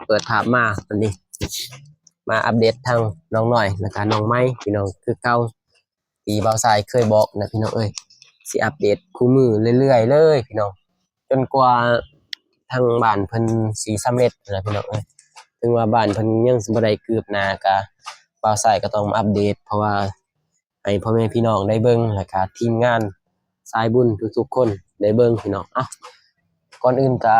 ເປີດພາບມາ ວັນນີ້ມາອັບເດດທາງນ້ອງນ້ອຍ ແລ້ວກະນ້ອງໃໝ່ ພີ່ນ້ອງ ຄືເກົ່າ ທີ່ບ່າວຊາຍເຄີຍບອກນະ ພີ່ນ້ອງເອີຍ ຊິອັບເດດຄູ່ມື້ເລື້ອຍໆເລີຍ ພີ່ນ້ອງ ຈົນກວ່າທາງບ້ານເພິ່ນຊິສຳເລັດນະ ພີ່ນ້ອງເອີຍ. ເຖິງວ່າບ້ານເພິ່ນຍັງບໍ່ໄດ້ຄືບໜ້າ ກະບ່າວຊາຍກໍຕ້ອງມາອັບເດດ ເພາະວ່າ ໃຫ້ພໍ່ແມ່ພີ່ນ້ອງໄດ້ເບິ່ງ ແລ້ວກະທີມງານສາຍບຸນທຸກໆຄົນໄດ້ເບິ່ງ ພີ່ນ້ອງ. ເອົ້າ ກ່ອນອື່ນກະ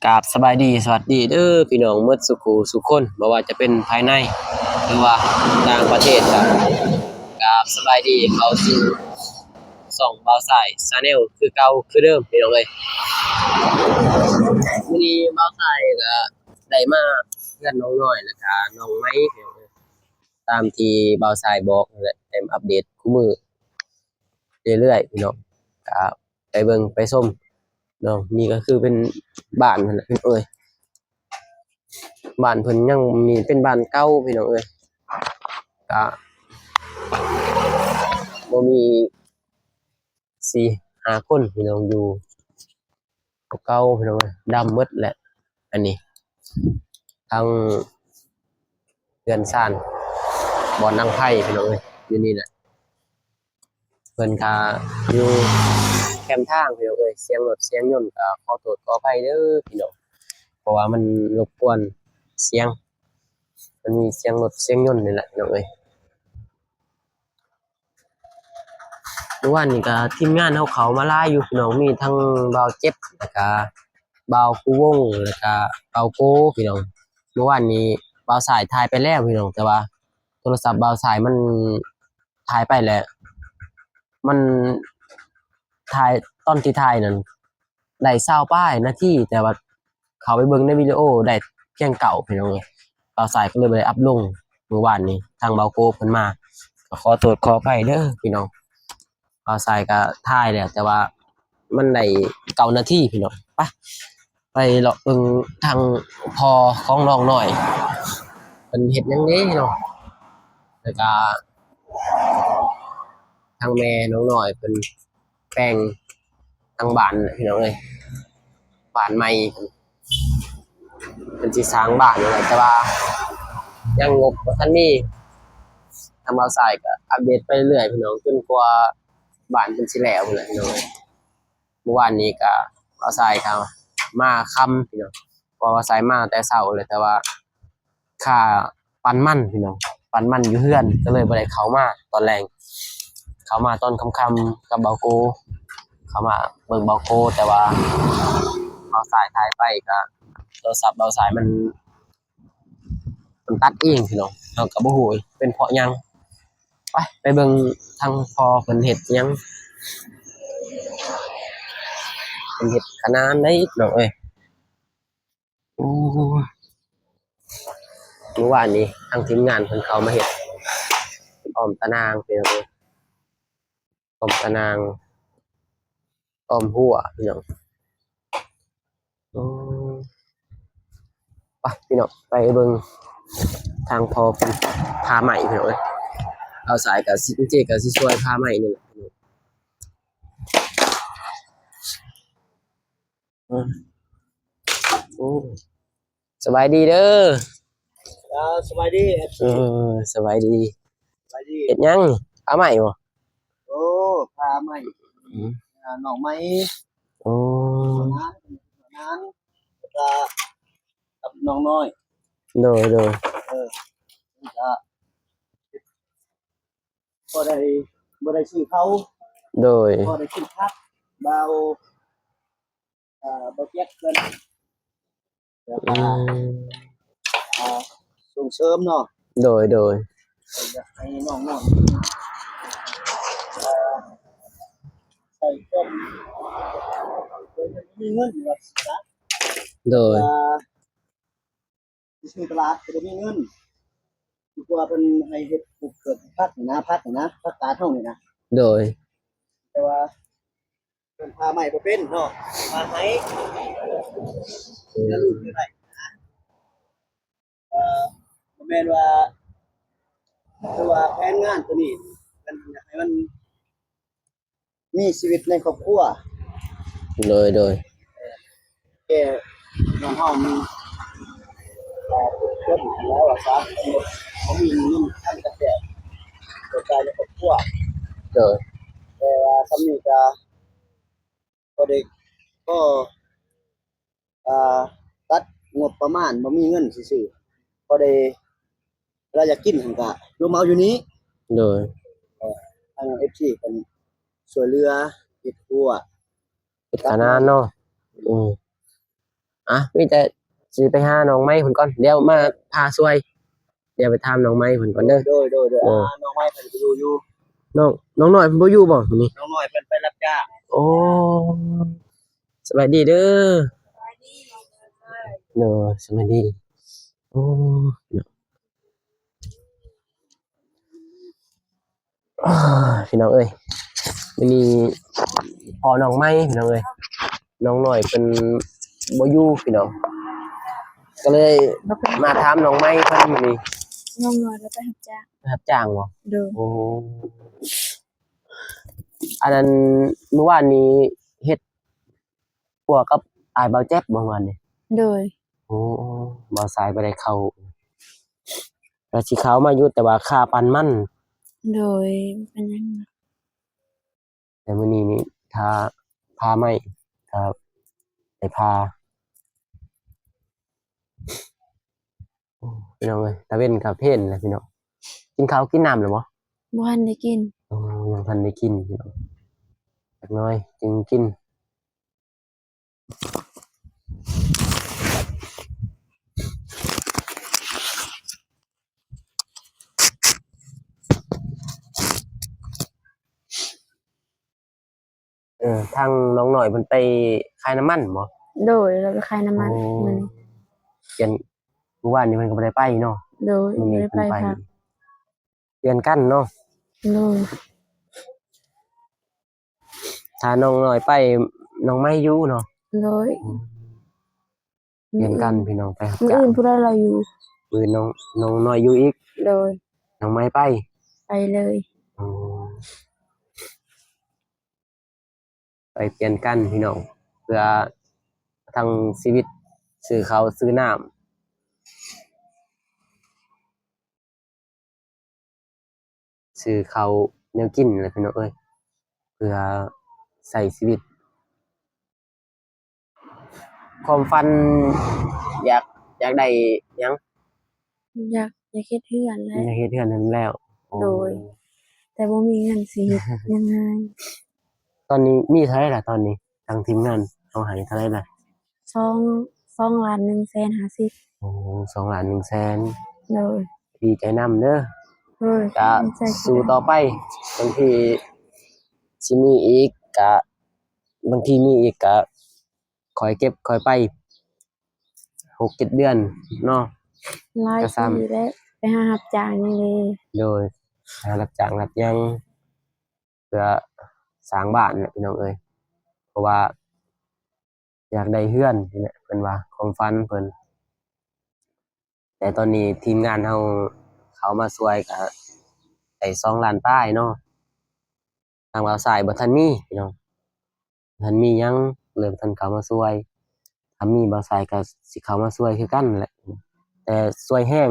ກາບສະບາຍດີ ສະຫວັດດີເດີພີ່ນ້ອງໝົດສູ່ຄູ່ສູ່ຄົນ ບໍ່ວ່າຈະເປັນພາຍໃນ ຫຼືວ່າຕ່າງປະເທດ ກະກາບສະບາຍດີເຂົ້າສູ່ຊ່ອງບ່າວຊາຍ Channel ຄືເກົ່າຄືເດີມ ພີ່ນ້ອງເອີຍ. ມື້ນີ້ບ່າວຊາຍກະໄດ້ມາເຮືອນນ້ອງນ້ອຍ ແລ້ວກະນ້ອງໃໝ່ ພີ່ນ້ອງເອີຍ. ຕາມທີ່ບ່າວຊາຍບອກນັ້ນແຫຼະ ໄດ້ມາອັບເດດຄູ່ມື້ເລື້ອຍໆ ພີ່ນ້ອງ ກະໄປເບິ່ງໄປຊົມເນາະ. ນີ້ກໍຄືເປັນບ້ານເພິ່ນແຫຼະ ເອີຍ ບ້ານເພິ່ນຍັງ ນີ້ເປັນບ້ານເກົ່າ ພີ່ນ້ອງເອີຍ ກະບໍ່ມີ ສີ່ຫ້າຄົນ ພີ່ນ້ອງ ຢູ່ເກົ່າໆ ພີ່ນ້ອງເອີຍ ດຳໝົດແຫຼະ. ອັນນີ້ທັງເຮືອນຊານ ບ່ອນດັງໄຟ ພີ່ນ້ອງເອີຍ ຢູ່ນີ້ແຫຼະ. ເພິ່ນກະຢູ່ແຄມທາງ ພີ່ນ້ອງເອີຍ ສຽງລົດສຽງຍົນ ກະຂໍໂທດຂໍອະໄພເດີພີ່ນ້ອງ ເພາະວ່າມັນລົບກວນສຽງ ມັນມີສຽງລົດສຽງຍົນນີ້ແຫຼະ ພີ່ນ້ອງເອີຍ. ມື້ວານນີ້ກະທີມງານເຮົາເຂົ້າມາຫຼາຍຢູ່ພີ່ນ້ອງ ມີທັງບ່າວເຈັບ ແລ້ວກະບ່າວຄູວົງ ແລ້ວກະບ່າວໂກ ພີ່ນ້ອງ. ມື້ວານນີ້ບ່າວຊາຍຖ່າຍໄປແລ້ວພີ່ນ້ອງ ແຕ່ວ່າໂທລະສັບບ່າວຊາຍມັນຖ່າຍໄປແລ້ວ ມັນຖ່າຍ ຕອນທີ່ຖ່າຍນັ້ນ ໄດ້ຊາວປາຍນາທີ ແຕ່ວ່າເຂົ້າໄປເບິ່ງໃນວິດີໂອໄດ້ພຽງເກົ້າ ພີ່ນ້ອງເອີຍ. ບ່າວຊາຍກໍເລີຍບໍ່ໄດ້ອັບລົງມື້ວານນີ້ ທາງບ່າວໂກເພິ່ນມາ ກໍຂໍໂທດຂໍອະໄພເດີພີ່ນ້ອງ. ບ່າວຊາຍກໍຖ່າຍແລ້ວ ແຕ່ວ່າມັນໄດ້ເກົ້ານາທີພີ່ນ້ອງ. ໄປ ໄປເລາະເບິ່ງທາງພໍ່ຂອງນ້ອງນ້ອຍ ເພິ່ນເຮັດຫຍັງເດ້ເນາະ ແລ້ວກະ ທາງແມ່ນ້ອງນ້ອຍເພິ່ນແປງທາງບ້ານພີ່ນ້ອງເອີຍ ບ້ານໃໝ່ ເພິ່ນຊິສ້າງບ້ານນັ້ນແຫຼະ ແຕ່ວ່າຍັງງົບບໍ່ທັນມີ. ທາງບ່າວຊາຍກໍອັບເດດໄປເລື້ອຍໆ ພີ່ນ້ອງ ຈົນກວ່າບ້ານເພິ່ນຊິແລ້ວພຸ້ນແຫຼະ ພີ່ນ້ອງເອີຍ. ມື້ວານນີ້ກະບ່າວຊາຍກະມາຄ່ຳພີ່ນ້ອງ ເພາະວ່າບ່າວຊາຍມາແຕ່ເຊົ້າເລີຍ ແຕ່ວ່າຄ່າປັ່ນມັນພີ່ນ້ອງ ປັ່ນມັນຢູ່ເຮືອນ ກໍເລີຍບໍ່ໄດ້ເຂົ້າມາຕອນແລງ ເຂົ້າມາຕອນຄ່ຳໆກັບບ່າວໂກ ເຂົ້າມາເບິ່ງບ່າວໂກ ແຕ່ວ່າບ່າວຊາຍຖ່າຍໄປກະໂທລະສັບບ່າວຊາຍມັນ ມັນຕັດເອງພີ່ນ້ອງ ເຮົາກໍບໍ່ຮູ້ເປັນເພາະຫຍັງ. ໄປ ໄປເບິ່ງທາງພໍ່ເພິ່ນເຮັດຫຍັງ ເພິ່ນເຮັດຂະໜານໃດພີ່ນ້ອງເອີຍ. ໂອ້ ມື້ວານນີ້ທາງທີມງານເພິ່ນເຂົ້າມາເຮັດອ້ອມຕາໜ່າງພີ່ນ້ອງເອີຍ. ອ້ອມຕາໜ່າງ ອ້ອມຮົ້ວພີ່ນ້ອງ. ໂອ້ ໄປພີ່ນ້ອງ ໄປເບິ່ງທາງພໍ່ເພິ່ນຜ່າໄມ້ພີ່ນ້ອງເອີຍ. ບ່າວຊາຍກະຊິ ເຈກະຊິຊ່ວຍຜ່າໄມ້ນີ້ແຫຼະ. ໂອ້ ສະບາຍດີເດີ. ເອີ ສະບາຍດີ ເອີ ສະບາຍດີ ສະບາຍດີ. ເຮັດຫຍັງ? ຜ່າໄມ້ບໍ່? ໂອ້ ຜ່າໄມ້ ອືມ ອ່າ ນ້ອງໃໝ່. ໂອ້ ນານ ນານ ແລ້ວກະກັບນ້ອງນ້ອຍ. ໂດຍ ໂດຍ ເອີ ກະພໍໄດ້ ບໍ່ໄດ້ຊື້ເຂົ້າ. ໂດຍ ພໍໄດ້ຊື້ຜັກ ບ່າວ ເອີ ບໍ່ແຈກເພິ່ນ ແລ້ວ ອື ກໍ ມ ເອີ ສົ່ງເສີມເນາະ. ໂດຍ ໂດຍ ຢາກໃຫ້ນ້ອງໆ ເອີ ໃສ່ຄວາມ ໂດຍ ມີເງິນວ່າຊັ້ນຊະ. ໂດຍ ວ່າ ໄປຊື້ຕະຫຼາດກໍບໍ່ມີເງິນ ດີກວ່າເພິ່ນໃຫ້ເຮັດປູກພືດຜັກນີ້ນະ ຜັກນີ້ນະ ຜັກກາດເຮົານີ້ນະ. ໂດຍ ແຕ່ວ່າເພິ່ນຜ່າໄມ້ບໍ່ເປັນເນາະ ມາໃຫ້ ອືມ ເພື່ອລູກໄດ້ນະ. ເອີ ບໍ່ແມ່ນວ່າ ຄືວ່າແຜນງານໂຕນີ້ ເພິ່ນຢາກໃຫ້ມັນ ມີຊີວິດໃນຄອບຄົວ. ໂດຍ ໂດຍ ແກ່ ຍ້ອນເຮົາມີ ເອີ ທຸກຄົນແລ້ວວ່າຊະ ບໍ່ມີເງິນທາງກະແສໃຊ້ຈ່າຍໃນຄອບຄົວ. ໂດຍ. ແຕ່ວ່າສ່ຳນີ້ກະ ພໍໄດ້ ພໍ ອ່າ ຕັດງົບປະມານ ບໍ່ມີເງິນຊື່ໆ ພໍໄດ້ ເວລາຢາກກິນຫັ້ນກະລົງມາເອົາຢູ່ນີ້. ໂດຍ. ເອີ ທາງເອັຟຊີເພິ່ນຊ່ວຍເຫຼືອເຮັດຮົ້ວ ເຮັດຂະໜານເນາະ. ອືມ ອ່ະ ມີແຕ່ຊິໄປຫານ້ອງໄມເພິ່ນກ່ອນ ດຽວມາພາຊ່ວຍ. ດຽວໄປຖາມນ້ອງໄມເພິ່ນກ່ອນເດີ. ໂດຍ ໂດຍ ໂດຍ. ອ່າ ນ້ອງໄມເພິ່ນກໍຢູ່ ຢູ່. ນ້ອງ ນ້ອງນ້ອຍເພິ່ນບໍ່ຢູ່ບໍ່ມື້ນີ້? ນ້ອງນ້ອຍເພິ່ນໄປຮັບຈ້າງ. ໂອ້ ສະບາຍດີເດີ. ສະບາຍດີ. ໂດຍ ສະບາຍດີ. ໂອ້ ເນາະ ໂອ້ຍ ພີ່ນ້ອງເອີຍ ມື້ນີ້ພໍ້ນ້ອງໄມ ພີ່ນ້ອງເອີຍ ນ້ອງນ້ອຍເພິ່ນບໍ່ຢູ່ພີ່ນ້ອງ ກໍເລີຍມາຖາມນ້ອງໄມເພິ່ນມື້ນີ້. ນ້ອງນ້ອຍລາວໄປຮັບຈ້າງ. ໄປຮັບຈ້າງບໍ່? ໂດຍ. ໂອ້ ອັນນັ້ນ ມື້ວານນີ້ເຮັດ ພົວກັບອ້າຍບ່າວແຈັບບໍ່ ມື້ວານນີ້? ໂດຍ. ໂອ້ ບ່າວຊາຍບໍ່ໄດ້ເຂົ້າ ວ່າຊິເຂົ້າມາຢູ່ ແຕ່ວ່າຄາປັ່ນມັນ. ໂດຍ ບໍ່ເປັນຫຍັງ. ແຕ່ມື້ນີ້ນີ້ຖ້າຜ່າໄມ້ ຖ້າໄດ້ຜ່າ. ໂອ້ ພີ່ນ້ອງເອີຍ ຕາເວັນກໍເພນແລ້ວພີ່ນ້ອງ. ກິນເຂົ້າກິນນ້ຳແລ້ວບໍ່? ບໍ່ທັນໄດ້ກິນ. ໂອ້ ຍັງທັນໄດ້ກິນພີ່ນ້ອງ ຈັກໜ້ອຍຈຶ່ງກິນ. ເອີ ທາງນ້ອງນ້ອຍເພິ່ນໄປຂາຍນ້ຳມັນບໍ່? ໂດຍ ລາວໄປຂາຍນ້ຳມັນ. ໂອ້ ມື້ນີ້ ເປັນ ມື້ວານນີ້ເພິ່ນກໍບໍ່ໄດ້ໄປເນາະ. ໂດຍ ມື້ນີ້ເພິ່ນໄປ ບໍ່ໄດ້ໄປ. ປ່ຽນກັນເນາະ. ໂດຍ. ຖ້ານ້ອງນ້ອຍໄປ ນ້ອງໄມຢູ່ເນາະ. ໂດຍ. ອືມ ປ່ຽນກັນພີ່ນ້ອງ ໄປຮັບ ມື້ອື່ນຜູ້ໃດລາວຢູ່? ມື້ອື່ນນ້ອງ ນ້ອງນ້ອຍຢູ່ອີກ. ໂດຍ. ນ້ອງໄມໄປ ໄປເລີຍ. ອໍ ໄປປ່ຽນກັນພີ່ນ້ອງ ເພື່ອທັງຊີວິດ ຊື້ເຂົ້າຊື້ນ້ຳ ຊື້ເຂົ້າແນວກິນແຫຼະພີ່ນ້ອງເອີຍ ເພື່ອໃຊ້ຊີວິດ. ຄວາມຝັນຢາກ ຢາກໄດ້ຫຍັງ? ຢາກ ຢາກເຮັດເຮືອນແຫຼະ. ຢາກເຮັດເຮືອນຫັ້ນແລ້ວ. ໂອ້ ໂດຍ. ແຕ່ບໍ່ມີເງິນຊິເຮັດ ຍັງງ່າຍ. ຕອນນີ້ມີເທົ່າໃດລະ? ຕອນນີ້ທາງທີມງານເຮົາໃຫ້ເທົ່າໃດລະ? ສອງ ສອງລ້ານໜຶ່ງແສນຫ້າສິບ. ໂອ້ ສອງລ້ານໜຶ່ງແສນ. ໂດຍ. ດີໃຈນຳເດີ. ໂດຍ. ກະ ດີໃຈ ສູ້ຕໍ່ໄປ ບາງທີຊິມີອີກ ກະ ບາງທີມີອີກ ກະຄ່ອຍເກັບຄ່ອຍໄປ ຫົກເຈັດເດືອນເນາະ. ຫຼາຍປີແລ້ວ ໄປຫາຮັບຈ້າງນີ້ເດ້. ໂດຍ. ຫາຮັບຈ້າງຮັບຫຍັງ ເພື່ອສ້າງບ້ານແຫຼະພີ່ນ້ອງເອີຍ ເພາະວ່າຢາກໄດ້ເຮືອນນີ້ແຫຼະ ເພິ່ນວ່າ ຄວາມຝັນເພິ່ນ. ແຕ່ຕອນນີ້ທີມງານເຮົາເຂົ້າມາຊ່ວຍກະໄດ້ສອງລ້ານປາຍເນາະ. ທາງບ່າວຊາຍບໍ່ທັນມີພີ່ນ້ອງ ບໍ່ທັນມີຫຍັງ ເລີຍບໍ່ທັນເຂົ້າມາຊ່ວຍ. ຖ້າມີບ່າວຊາຍກໍຊິເຂົ້າມາຊ່ວຍຄືກັນແຫຼະ ແຕ່ຊ່ວຍແຮງ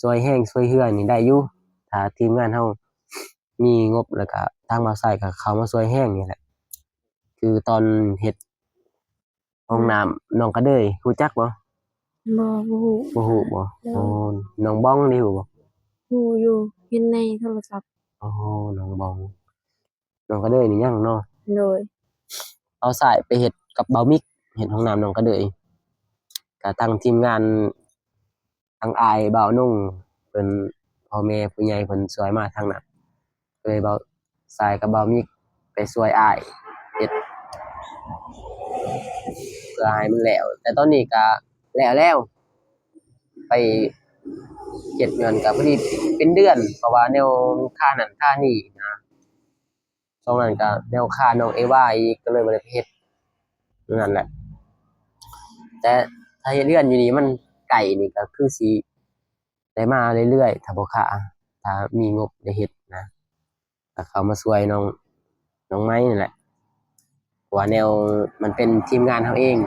ຊ່ວຍແຮງຊ່ວຍເຮືອນີ້ໄດ້ຢູ່. ຖ້າທີມງານເຮົາມີງົບ ແລ້ວກະທາງບ່າວຊາຍກໍເຂົ້າມາຊ່ວຍແຮງນີ້ແຫຼະ ຄືຕອນເຮັດ ຫ້ອງນ້ຳໜອງກະເດີຍ ຮູ້ຈັກບໍ່? ບໍ່ ບໍ່ຮູ້. ບໍ່ຮູ້ບໍ່? ໂດຍ. ໂອ້ ໜອງບອງນີ້ຮູ້ບໍ່? ຮູ້ຢູ່ ເຫັນໃນໂທລະສັບ. ໂອ້ ໜອງບອງ ໜອງກະເດີຍນີ້ຍັງເນາະ. ໂດຍ. ເອົາສາຍໄປເຮັດກັບບ່າວມິກ ເຮັດຫ້ອງນ້ຳໜອງກະເດີຍ ກະທັງທີມງານ ທັງອ້າຍບ່າວນົງເພິ່ນ ພໍ່ແມ່ຜູ້ໃຫຍ່ເພິ່ນຊ່ວຍມາທາງນັ້ນ ກໍເລີຍບ່າວຊາຍກັບບ່າວມິກໄປຊ່ວຍອ້າຍເຮັດ ເພື່ອໃຫ້ມັນແລ້ວ. ແຕ່ຕອນນີ້ກະແລ້ວແລ້ວ ໄປເຮັດເຮືອນກະພໍດີເປັນເດືອນ ເພາະວ່າແນວຄານັ້ນຄານີ້ນະ. ຊ່ວງນັ້ນກະແນວຄານ້ອງເອວາອີກ ກໍເລີຍບໍ່ໄດ້ໄປເຮັດນັ້ນແຫຼະ. ແຕ່ຖ້າເຮັດເຮືອນຢູ່ນີ້ມັນໃກ້ນີ້ ກໍຄືຊິໄດ້ມາເລື້ອຍໆ ຖ້າບໍ່ຄາ ຖ້າມີງົບໄດ້ເຮັດນະ ກໍເຂົ້າມາຊ່ວຍນ້ອງ ນ້ອງໄມ້ນັ້ນແຫຼະ ເພາະວ່າແນວມັນເປັນທີມງານເຮົາເອງ.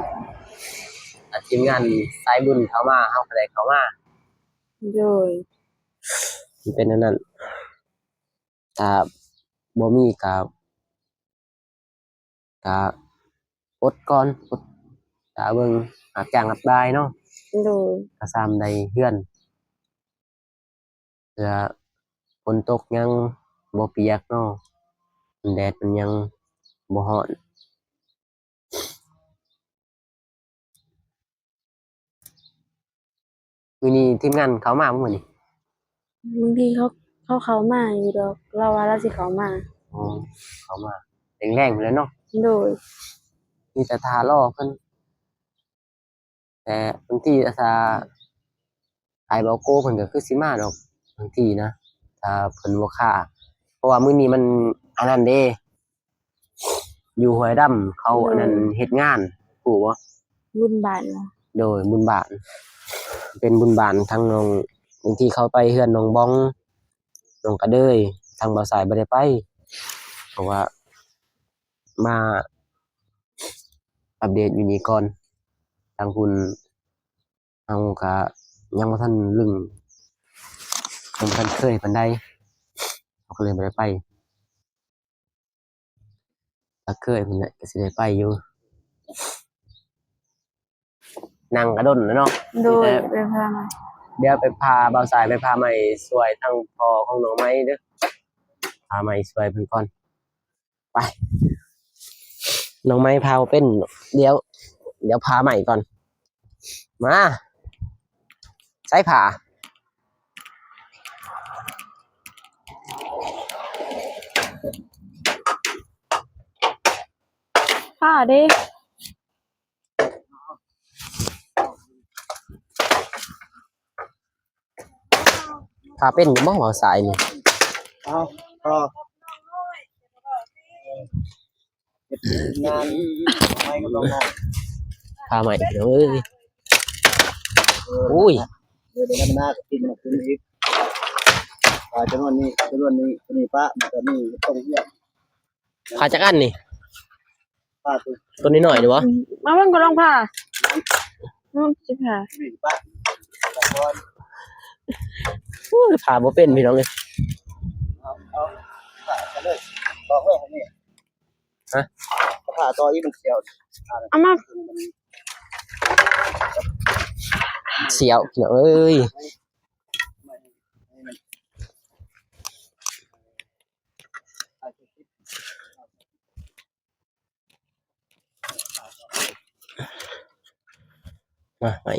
ຖ້າທີມງານສາຍບຸນເຂົ້າມາ ເຮົາກໍໄດ້ເຂົ້າມາ. ໂດຍ ມັນເປັນແນວນັ້ນ. ຖ້າບໍ່ມີກໍ ກະອົດກ່ອນ ອົດຖ້າເບິ່ງ ຮັບຈ້າງຮັບລາຍເນາະ. ໂດຍ ກະຊ່ຳໄດ້ເຮືອນ ເພື່ອຝົນຕົກຍັງບໍ່ປຽກເນາະ, ແດດມັນຍັງບໍ່ຮ້ອນ. ມື້ນີ້ທີມງານເຂົ້າມາບໍ່ມື້ນີ້? ບາງທີເຂົາ ເຂົາເຂົ້າມາຢູ່ດອກ, ລາວວ່າລາວຊິເຂົ້າມາ. ອໍ ເຂົ້າມາແລງໆພຸ້ນແຫຼະເນາະ. ໂດຍ ມີແຕ່ຖ້າລໍເພິ່ນ, ແຕ່ບາງທີຖ້າອ້າຍເບົາໂກເພິ່ນກໍຄືຊິມາດອກບາງທີນະ ຖ້າເພິ່ນບໍ່ຄາ, ເພາະວ່າມື້ນີ້ມັນອັນນັ້ນເດ້. ຢູ່ຫ້ວຍດຳເຂົາ ໂດຍ ອັນນັ້ນເຮັດງານ ຮູ້ບໍ່? ບຸນບ້ານເນາະ. ໂດຍ ບຸນບ້ານ ເປັນບຸນບ້ານທາງນ້ອງ, ບາງທີເຂົາໄປເຮືອນນ້ອງບອງ ນ້ອງກະເດີຍ, ທາງບ່າວຊາຍບໍ່ໄດ້ໄປ ເພາະວ່າມາອັບເດດຢູ່ນີ້ກ່ອນ. ທາງພຸ້ນ ເຮົາກະຍັງບໍ່ທັນລຶ້ງ ຍັງບໍ່ທັນເຄີຍປານໃດ ເຮົາກໍເລີຍບໍ່ໄດ້ໄປ. ຖ້າເຄີຍພຸ້ນແຫຼະ ກະຊິໄດ້ໄປຢູ່, ນັ່ງກະດົນແລ້ວເນາະ. ໂດຍ ຊິໄດ້ໄປຜ່າໄມ້, ດຽວໄປຜ່າ ບ່າວຊາຍໄປຜ່າໄມ້ຊ່ວຍທາງພໍ່ຂອງນ້ອງໄມ້ເດີ້, ຜ່າໄມ້ຊ່ວຍເພິ່ນກ່ອນ. ໄປ ນ້ອງໄມ້ຜ່າບໍ່ເປັນ, ດຽວ ດຽວຜ່າໄມ້ກ່ອນ. ມາ ໃຊ້ຜ່າ ຜ່າເດ້. ຜ່າເປັນຢູ່ບໍ່ ບ່າວຊາຍນີ້? ເອົາ ພໍ ເຮັດງານໄມ້ກັບນ້ອງໆ ຜ່າໄມ້ ພີ່ນ້ອງເອີຍ. ເອີ ໂອ້ຍ ເດີນໄປນຳນາກໍກິນມາຄືນອີກ. ອ່າ ຈຳນວນນີ້ ຈຳນວນນີ້ ຕົວນີ້ປະ ມັນກໍມີຕ້ອງເຮັດ. ຜ່າຈັກອັນນີ້? ຜ່າຕົວ ຕົວນ້ອຍໆນີ້ບໍ່? ມາເບິ່ງກໍລອງຜ່າ. ອືມ ຊິຜ່າ. ນີ້ປະ ໂອ້ຍ ຜ່າບໍ່ເປັນ ພີ່ນ້ອງເອີຍ. ເອົາ ເອົາ ຜ່າກັນເລີຍ ບອກເລີຍນີ້. ຮະ? ຜ່າຕໍ່ອີກ ມັນສຽວ. ເອົາມາ ສຽວ ພີ່ນ້ອງເອີຍ. ມາໃໝ່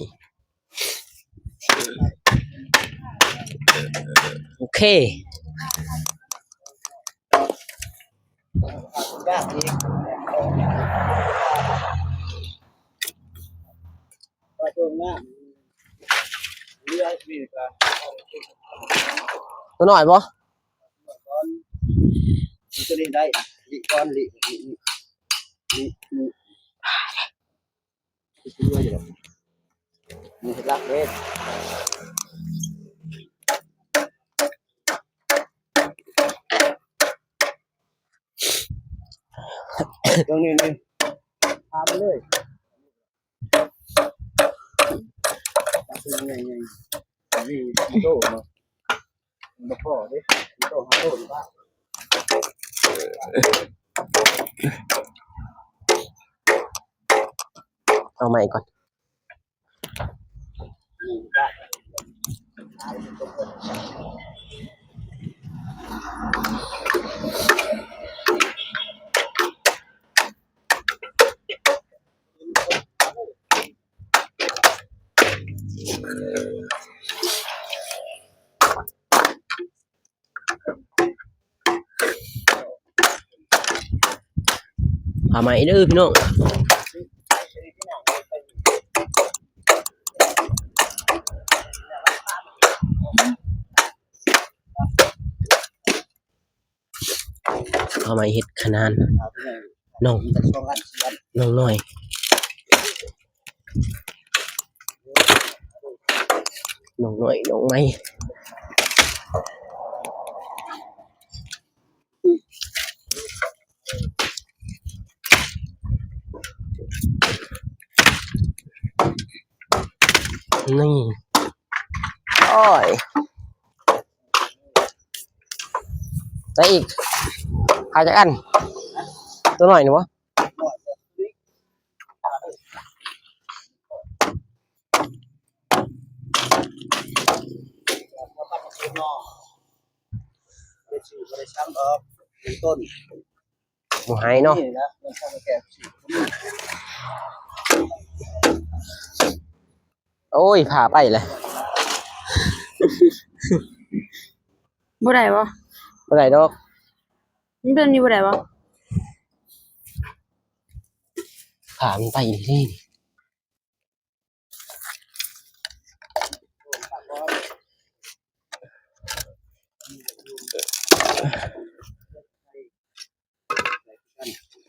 ໂອເຄ. ຕົວນ້ອຍບໍ່? ຕົວນີ້ໄດ້ ລິກ່ອນ ລິ ລິ ລິ ລິ ລິ ນີ້ ຫຼັກເດ້. ຕົວນີ້ນີ້ ພາໄປເລີຍ. ໃຫຍ່ໆ ມີໂຕເນາະ ບໍ່ພໍເດ້ ມີໂຕ ຫ້າໂຕນີ້ປະ. ເອົາໃໝ່ກ່ອນ. ຫາໃໝ່ເດີພີ່ນ້ອງ. ເອົາໄວ້ເຮັດຂະໜານ ນ້ອງ ນ້ອງນ້ອຍ ນ້ອງນ້ອຍ ນ້ອງໃໝ່. ເ ນີ້ ໂອ້ຍ ໄດ້ອີກ ຂາຍຈັກອັນ ຕົວນ້ອຍນີ້ບໍ່? ບໍ່ໃຫ້ເນາະ ໂອ້ຍ ພາໄປແຫຼະ ບໍ່ໄດ້ບໍ່? ບໍ່ໄດ້ດອກ ມັນເປັນນີ້ບໍ່ໄດ້ບໍ່? ພາມັນໄປອີ່ຫຼີ.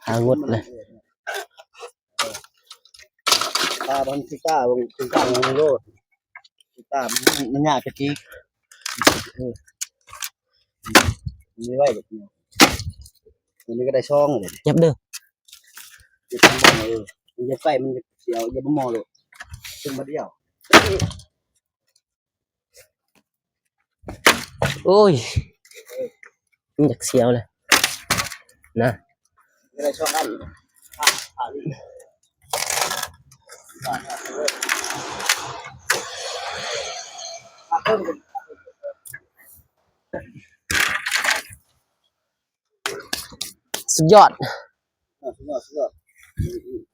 ຫາງົດເລີຍ ປາບັນທິກາ ເບິ່ງ ຖືກາງໂລດ ຖືກາ ມັນ ມັນຍາກກະຈິກ ເອີ ນີ້ໄວ້ແບບນີ້ ອັນນີ້ກະໄດ້ສອງເລີຍ ຫຍັບເດີ ເອີ ມັນຈະໄປ ມັນຈະສຽວ ຢ່າໄປໝໍ້ໂລດ ເປັນບາດດຽວ. ໂອ້ຍ ມັນຢາກສຽວແຫຼະນະ ໄດ້ສອງອັນ ສຸດຍອດ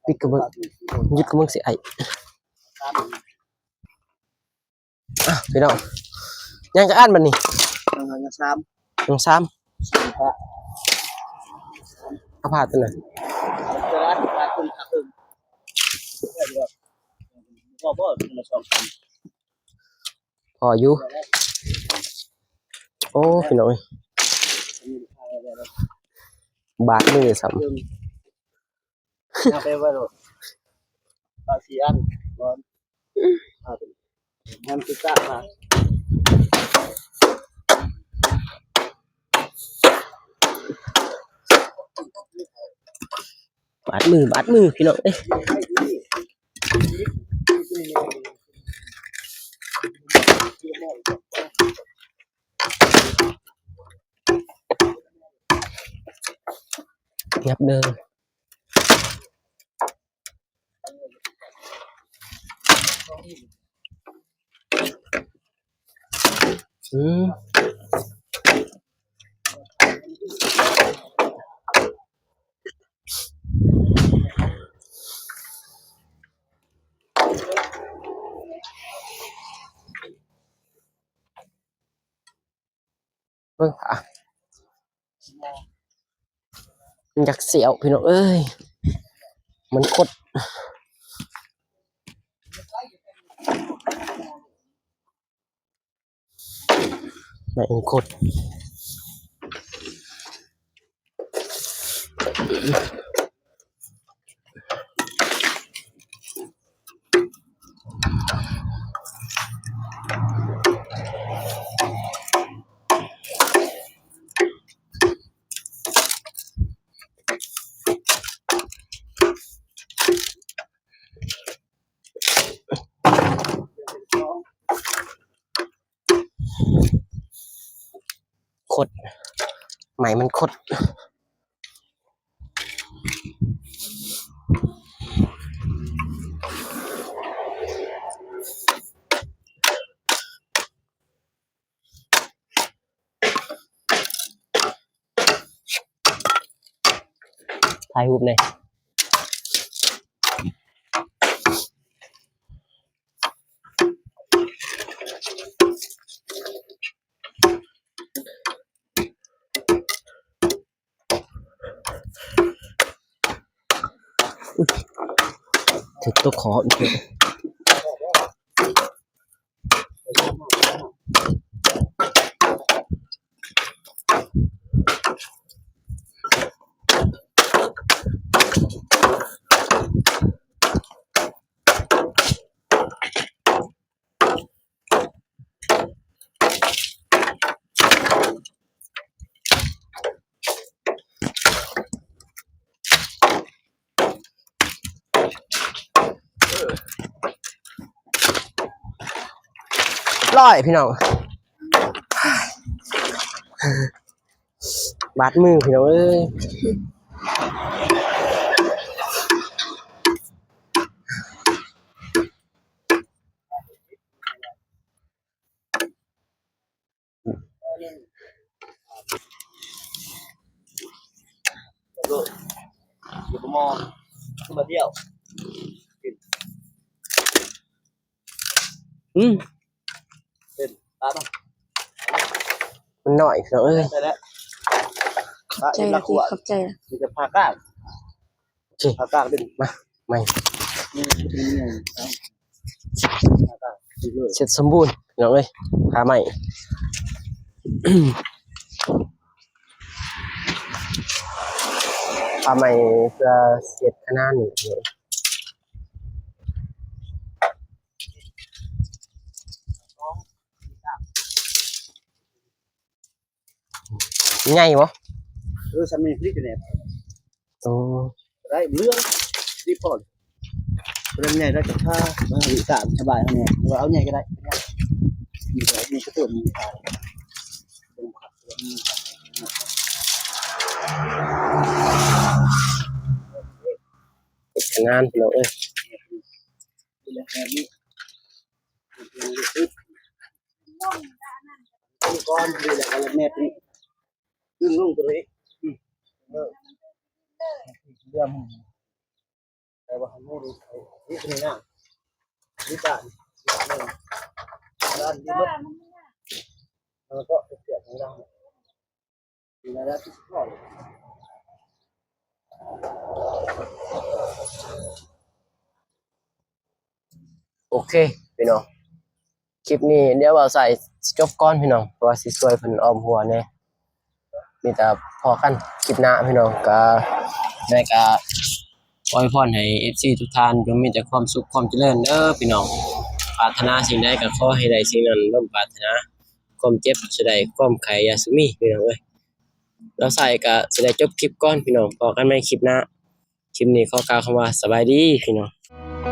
ປິດກະເບິ່ງ ຢຸດກະເບິ່ງຊິໄອ້ ອ່ະ ພີ່ນ້ອງ ຍັງຈັກອັນບັດນີ້? ຍັງ ຍັງສາມ ຍັງສາມ ສາມພະ ເອົາພະຕົວນັ້ນ ພໍຢູ່ ໂອ້ ພີ່ນ້ອງເອີຍ ບາດມືຊ້ຳ. ເອົາໄປໄວ້ໂລດ ເອົາສີ່ອັນກ່ອນ ມັນຄືກະມາ ບາດມື ບາດມື ພີ່ນ້ອງເອີຍ ຫຍັບເດີ. ອືມ ເບິ່ງ ອ່ະ ມັນຢາກສຽວ ພີ່ນ້ອງເອີຍ ມັນຄົດ ມັນຄົດ. ຄົດ ໄມ້ມັນຄົດ. ຖ່າຍຮູບແດ່. ຖືກຕົວຂໍອີກ. ເອີ ຮ້ອຍພີ່ນ້ອງ ບາດມືພີ່ນ້ອງເອີຍ. ຢູ່ບໍ່ມໍ ຄືມາທ່ຽວ ອືມ ເປັນ ຕາມມາ ມັນໜ້ອຍພີ່ນ້ອງເອີຍ ໄດ້ແລ້ວ ຂອບໃຈ ລະຕິ ຂອບໃຈ ມີແຕ່ພາກາງ ໂອເຄ ພາກາງເປັນ ມາ ໃໝ່ ເຊັດສົມບູນພີ່ນ້ອງເອີຍ ຜ້າໃໝ່ ຜ້າໃໝ່ເພື່ອເຮັດຂະໜານນີ້ ໃຫຍ່ບໍ່? ເອີ ສ່ຳນີ້ ນີ້ແຫຼະ ໂອ້ ໄດ້ເລື່ອງ ນີ້ພໍ ເລື່ອງໃຫຍ່ໄດ້ຈັກຜ້າ ເອີ ຕາມສະບາຍເຮົາແນ່ ວ່າເອົາໃຫຍ່ກໍໄດ້ ມີກະເຕີນ ມີຂາຍ ເຮັດຂະໜານພີ່ນ້ອງເອີຍ ກ່ອນ ແມ່ນນີ້ ຂຶ້ນລົງຕົວນີ້ ອືມ ເອີ ເລື່ອງ ແຕ່ວ່າເຮົາບໍ່ໄດ້ໃຊ້ ນີ້ຄືນາງ ນີ້ການ ນີ້ການ ດ້ານນີ້ໝົດ ແລ້ວກໍເສຍບທາງດ້ານ ໂອເຄພີ່ນ້ອງ ຄລິບນີ້ດຽວບ່າວສາຍຊິຈົບກ່ອນພີ່ນ້ອງ ເພາະວ່າຊິຊ່ວຍເພິ່ນອ້ອມຫົວແດ່ ມີແຕ່ພໍ້ກັນຄລິບໜ້າພີ່ນ້ອງ ກະ ແລ້ວກະອວຍພອນໃຫ້ເອັຟຊີທຸກທ່ານຈົ່ງມີແຕ່ຄວາມສຸກຄວາມຈະເລີນເດີພີ່ນ້ອງ ປາດຖະໜາສິ່ງໃດກະຂໍໃຫ້ໄດ້ສິ່ງນັ້ນສົມປາດຖະໜາ ຄວາມເຈັບຢ່າໄດ້ ຄວາມໄຂ້ຢ່າສູ່ມີພີ່ນ້ອງເອີຍ ບ່າວສາຍກະຊິໄດ້ຈົບຄລິບກ່ອນພີ່ນ້ອງ ພໍ້ກັນໃໝ່ຄລິບໜ້າ ຄລິບນີ້ຂໍກ່າວຄຳວ່າສະບາຍດີພີ່ນ້ອງ.